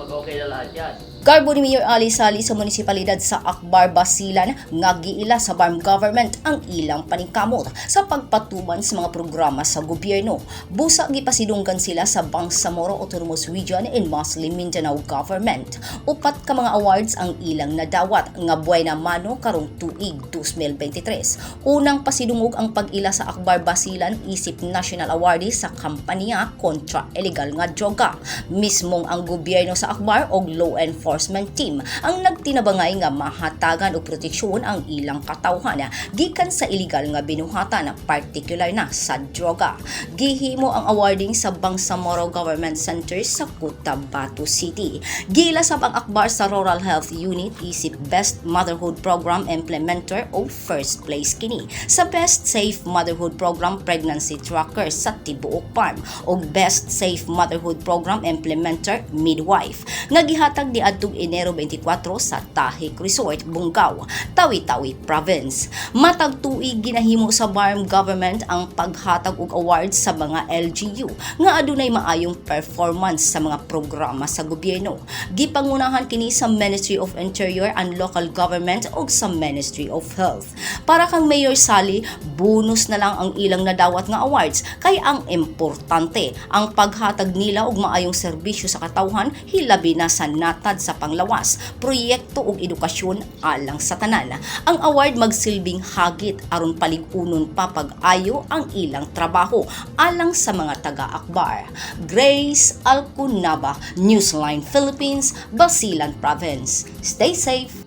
Mag-okay na lahat yan. Garbo ni Mayor Ali Sali sa munisipalidad sa Akbar, Basilan nga giila sa BARMM government ang ilang paningkamot sa pagpatuman sa mga programa sa gobyerno. Busa gipasidunggan sila sa Bangsamoro Autonomous Region in Muslim Mindanao Government. Upat ka mga awards ang ilang nadawat nga buena mano karong tuig 2023. Unang pasidungog ang pag-ila sa Akbar Basilan isip national awardee sa kampanya kontra illegal nga droga. Mismong ang gobyerno sa Akbar og law enforcement team ang nagtinabangay nga mahatagan og proteksyon ang ilang katawhan gikan sa illegal nga binuhatan, partikular na sa droga. Gihimo ang awarding sa Bangsamoro Government Center sa Cotabato City. Giila sab ang Akbar sa Rural Health Unit isip Best Motherhood Program Implementer o first place kini sa Best Safe Motherhood Program Pregnancy Tracker sa tibuok BARMM og Best Safe Motherhood Program Implementer Midwife nga gihatag niadtong Enero 24 sa Tahik Resort, Bongao, Tawi-Tawi Province. Matag tuig ginahimo sa BARMM government ang paghatag og awards sa mga LGU nga adunay maayong performance sa mga programa sa gobyerno. Gipangunahan kini sa Ministry of Interior and Local Government ug sa Ministry of Health. Para kang Mayor Sali, bonus na lang ang ilang nadawat nga awards kay ang importante ang paghatag nila og maayong serbisyo sa katawhan, hilabi na sa natad sa panglawas, proyekto ug edukasyon alang sa tanan. Ang award magsilbing hagit aron palig-unon pa pag-ayo ang ilang trabaho alang sa mga taga-Akbar. Grace Alcunaba, Newsline Philippines, Basilan Province. Stay safe.